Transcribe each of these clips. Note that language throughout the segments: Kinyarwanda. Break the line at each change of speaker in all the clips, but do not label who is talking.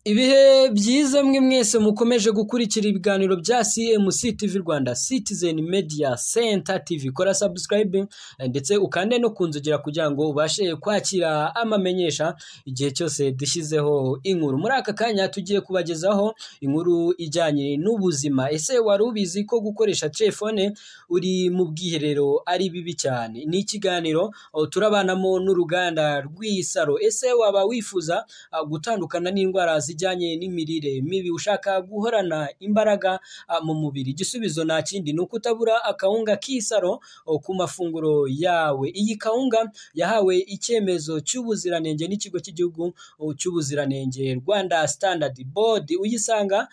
Ibihe byiza mwe mwese mukomeje gukurikira ibiganiro bya CMC TV Rwanda, Citizen Media Center TV. Kora subscribe ndetse ukande no kunzogera kugira ngo ubashe kwakira amamenyesha igihe cyose dushyizeho inkuru. Muri aka kanya tugiye kubagezaho inkuru ijyanye n'ubuzima. Ese wari ubizi ko gukoresha telefone uri mu bwiherero ari bibi cyane? Ni ikiganiro turabanamo n'uruganda rw'Isaro. Ese waba wifuza gutandukana n'indwara zijyanye n'imirire mibi, ushaka guhorana imbaraga mu mubiri? Igisubizo nta kindi, ni ukutabura akawunga k'Isaro ku mafunguro yawe. Iyi kawunga yahawe icyemezo cy'ubuziranenge n'ikigo cy'igihugu cy'ubuziranenge, Rwanda Standard Board. Uyisanga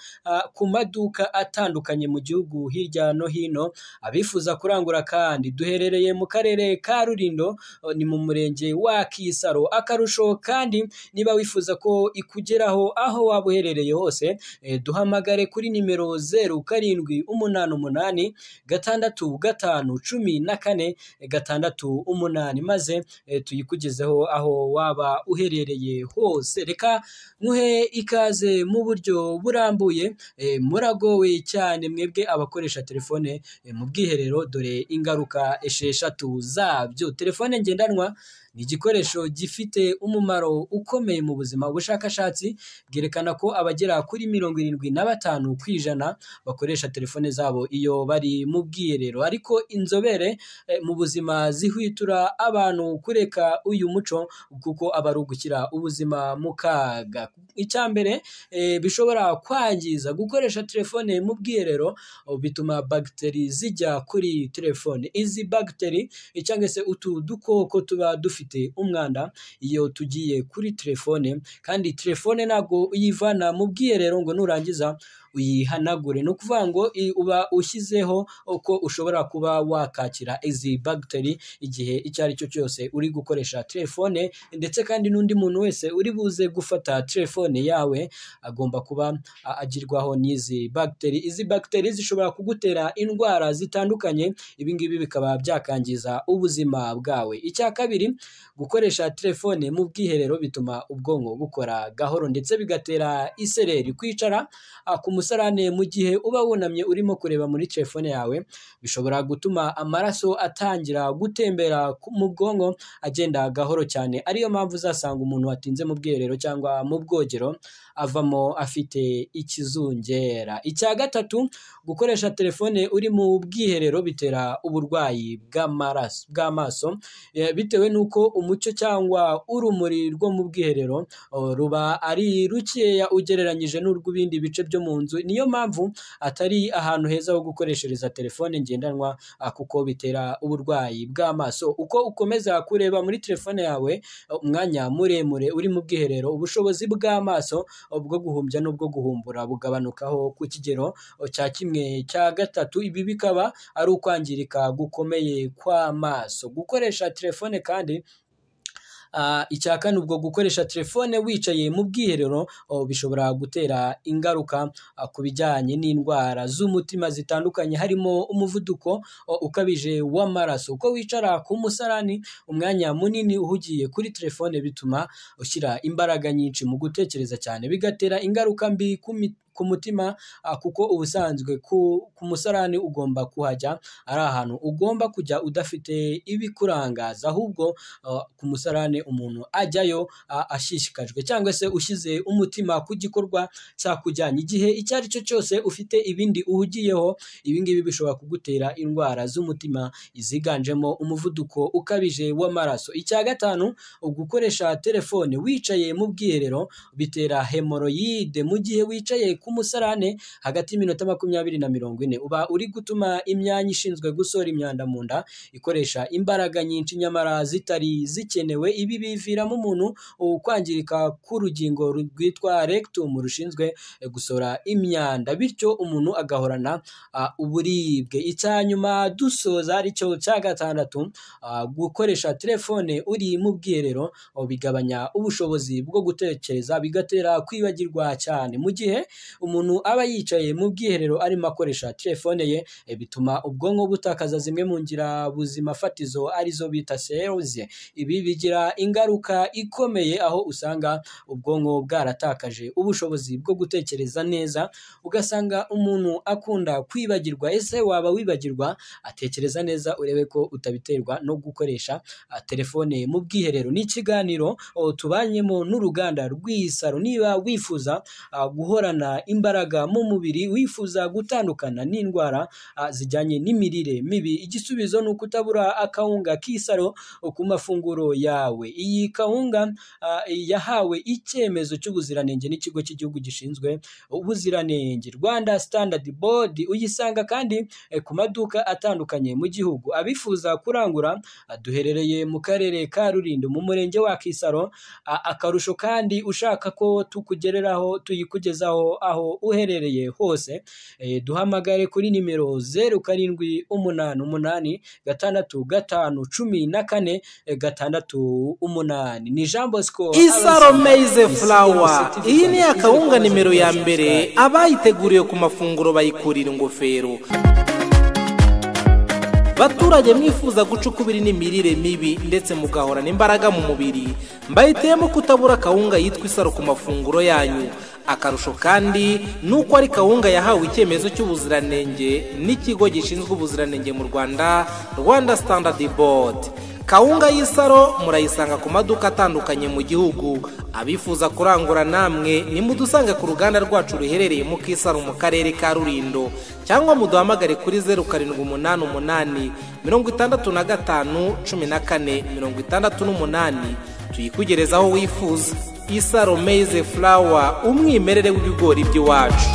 ku maduka atandukanye mu gihugu hirya no hino. Abifuza kurangura kandi, duherereye mu karere ka Rulindo, ni mu murenge wa Kisaro. Akarusho kandi, niba wifuza ko ikugeraho aho waba uherereye hose, duhamagare kuri nimero 0788651468, maze tuyikugezeho aho waba uherereye hose. Reka nkuhe ikaze mu buryo burambuye. Muragowe cyane mwebwe abakoresha telefone mu bwiherero, dore ingaruka 6 zabyo. Telefone ngendanwa ni igikoresho gifite umumaro ukomeye mu buzima. Ubushakashatsi bwerekana ko abagera kuri 75% bakoresha telefone zabo iyo bari mu bwiherero, ariko inzobere mu buzima zihwitura abantu kureka uyu muco kuko aba ari ugushyira ubuzima mu kaga. Icya mbere bishobora kwangiza, gukoresha telefone mu bwiherero bituma bagiteri zijya kuri telefone. Izi bagiteri cyangwa se utu dukoko tuba dufite umwanda iyo tugiye kuri telefone, kandi telefone ntabwo uyivana mu bwiherero ngo nurangiza uyihanagure. Ni ukuvuga ngo uba ushyizeho ko ushobora kuba wakakira izi bagiteri igihe icyo ari cyo cyose uri gukoresha telefone, ndetse kandi n'undi muntu wese uri buze gufata telefone yawe agomba kuba agirwaho n'izi bagiteri. Izi bagiteri zishobora kugutera indwara zitandukanye, ibi ngibi bikaba byakangiza ubuzima bwawe. Icya kabiri, gukoresha telefone mu bwiherero bituma ubwonko bukora gahoro ndetse bigatera isereri. Kwicara ku musarane mu gihe uba wunamye urimo kureba muri telefone yawe bishobora gutuma amaraso atangira gutembera mu bwonko agenda gahoro cyane, ariyo mpamvu uzasanga umuntu watinze mu bwiherero cyangwa mu bwogero avamo afite ikizungera. Icya gatatu, gukoresha telefone uri mu bwiherero bitera uburwayi bw'amaraso, bw'amaso, bitewe n'uko umucyo cyangwa urumuri rwo mu bwiherero ruba ari rukeya ugereranyije n'urw'ibindi bice byo mu nzu. Niyo mpamvu atari ahantu heza ho gukoreshereza telefone ngendanwa, kuko bitera uburwayi bw'amaso. Uko ukomeza kureba muri telefone yawe umwanya muremure uri mu bwiherero, ubushobozi bw'amaso bwo guhumbya n'ubwo guhumbura bugabanukaho ku kigero cya 1/3. Ibi bikaba ari ukwangirika gukomeye kw'amaso. Gukoresha telefone kandi, icya kane, ubwo gukoresha telefone wicaye mu bwiherero bishobora gutera ingaruka ku bijyanye n'indwara z'umutima zitandukanye, harimo umuvuduko ukabije w'amaraso. Uko wicara ku musarani umwanya munini uhugiye kuri telefone bituma ushyira imbaraga nyinshi mu gutekereza cyane, bigatera ingaruka mbi ku mutima, kuko ubusanzwe ku musarani ugomba kuhajya ari ahantu ugomba kujya udafite ibikurangaza, ahubwo ku musarani umuntu ajyayo ashishikajwe cyangwa se ushyize umutima ku gikorwa cyakujyanye. Igihe icyo ari cyo cyose ufite ibindi uhugiyeho, ibi ngibi bishobora kugutera indwara z'umutima iziganjemo umuvuduko ukabije w'amaraso. Icya gatanu, gukoresha telefone wicaye mu bwiherero bitera hemoroyide. Mu gihe wicaye ku musarane hagati y'iminota 20 na 40, uba uri gutuma imyanya ishinzwe gusohora imyanda mu nda ikoresha imbaraga nyinshi nyamara zitari zikenewe. Ibi biviramo umuntu kwangirika k'urugingo rwitwa rectum rushinzwe gusohora imyanda, bityo umuntu agahorana uburibwe. Icya nyuma dusoza, aricyo cya gatandatu, gukoresha telefone uri mu bwiherero bigabanya ubushobozi bwo gutekereza, bigatera kwibagirwa cyane. Mu gihe umuntu aba yicaye mu bwiherero arimo akoresha telefone ye, bituma ubwonko butakaza zimwe mu ngirabuzima fatizo arizo bita cells. Ibi bigira ingaruka ikomeye aho usanga ubwonko bwaratakaje ubushobozi bwo gutekereza neza, ugasanga umuntu akunda kwibagirwa. Ese waba wibagirwa? Atekereza neza urebe ko utabiterwa no gukoresha telefone mu bwiherero. Ni ikiganiro tubanyemo n'uruganda rw'Isaro. Niba wifuza guhorana imbaraga mu mubiri, wifuza gutandukana n'indwara zijyanye n'imirire mibi, igisubizo ni ukutabura akawunga k'Isaro ku mafunguro yawe. Iyi kawunga yahawe icyemezo cy'ubuziranenge n'ikigo cy'igihugu gishinzwe ubuziranenge Rwanda Standard Board. Uyisanga kandi ku maduka atandukanye mu gihugu. Abifuza kurangura, duherereye mu karere ka Rulindo mu murenge wa Kisaro. Akarusho kandi ushaka ko tukugereraho tuyikugezaho aho uherereye hose, duhamagare kuri nimero 0788 65 14 68. Ni Jean Bosco.
Isaro Maize Flour, iyi ni akawunga nimero ya mbere, abayiteguriye ku mafunguro bayikurira ingofero. Baturage mwifuza guca ukubiri n'imirire mibi ndetse mugahorana imbaraga mu mubiri, mbayiteyemo kutabura akawunga yitwa Isaro ku mafunguro yanyu. Akarusho kandi ni uko ari kawunga yahawe icyemezo cy'ubuziranenge n'ikigo gishinzwe ubuziranenge mu Rwanda, Rwanda Standard Board. Kawunga y'Isaro murayisanga ku maduka atandukanye mu gihugu. Abifuza kurangura namwe nimudusange ku ruganda rwacu ruherereye mu Kisaro mu karere ka Rulindo, cyangwa muduhamagare kuri 0788 65 14 68, tuyikugerezaho wifuza. Isaro Maize Flour, umwimerere w'ibigori by'iwacu.